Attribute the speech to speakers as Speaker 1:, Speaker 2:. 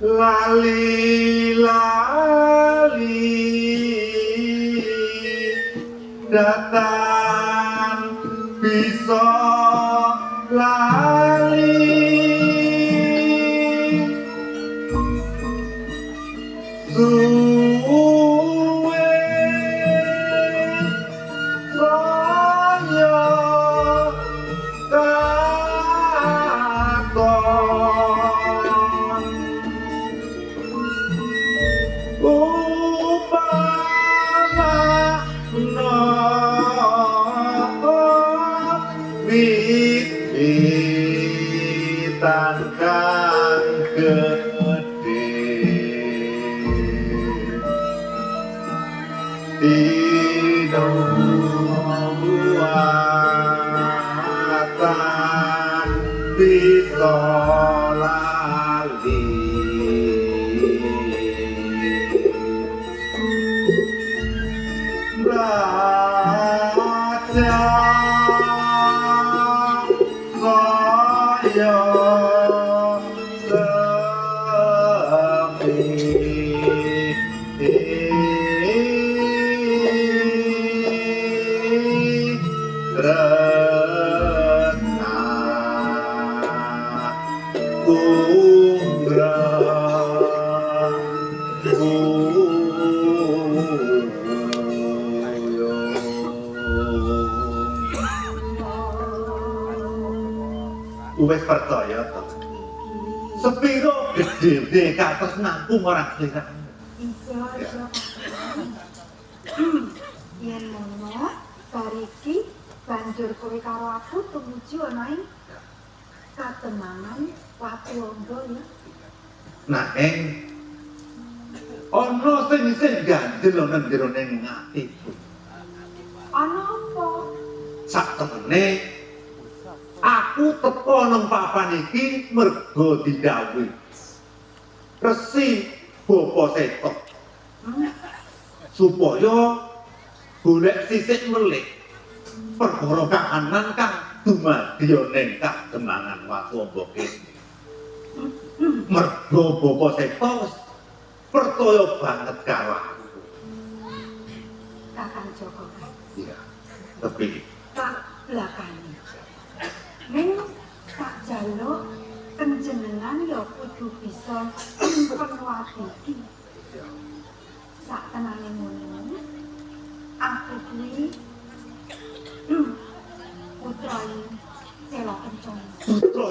Speaker 1: Lali lali datan bisa lali suwe saya katon upama no wit-witan kang gedhe tinuwatan bisa lali Raja saya sepi tresna Wis percaya to. Sepiro gedhe katresnanku marang sliramu.
Speaker 2: Iya, iya, Kakang. Yen ngono, bar iki banjur kowe karo aku tumuju ana ing Kademangan Watu Amba ya.
Speaker 1: Nanging ana sing isih gandel ana jero ning atiku.
Speaker 2: Ana apa?
Speaker 1: Sak temene aku teka nang papan iki mergo didhawuhi Resi Bapa Seta supaya golek sisik melik perkara kahanan kang dumadi ning Kademangan Watu Amba kene. Mergo Bapa Seta wis percaya banget karo aku.
Speaker 2: Kakang Joko.
Speaker 1: Iya. Tapi
Speaker 2: Tak blakani. Ning tak jaluk panjenengan ya kudu bisa nyimpen wati iki. Sak tenane ngono, aku kuwi putra Sela Kencana.
Speaker 1: Putra.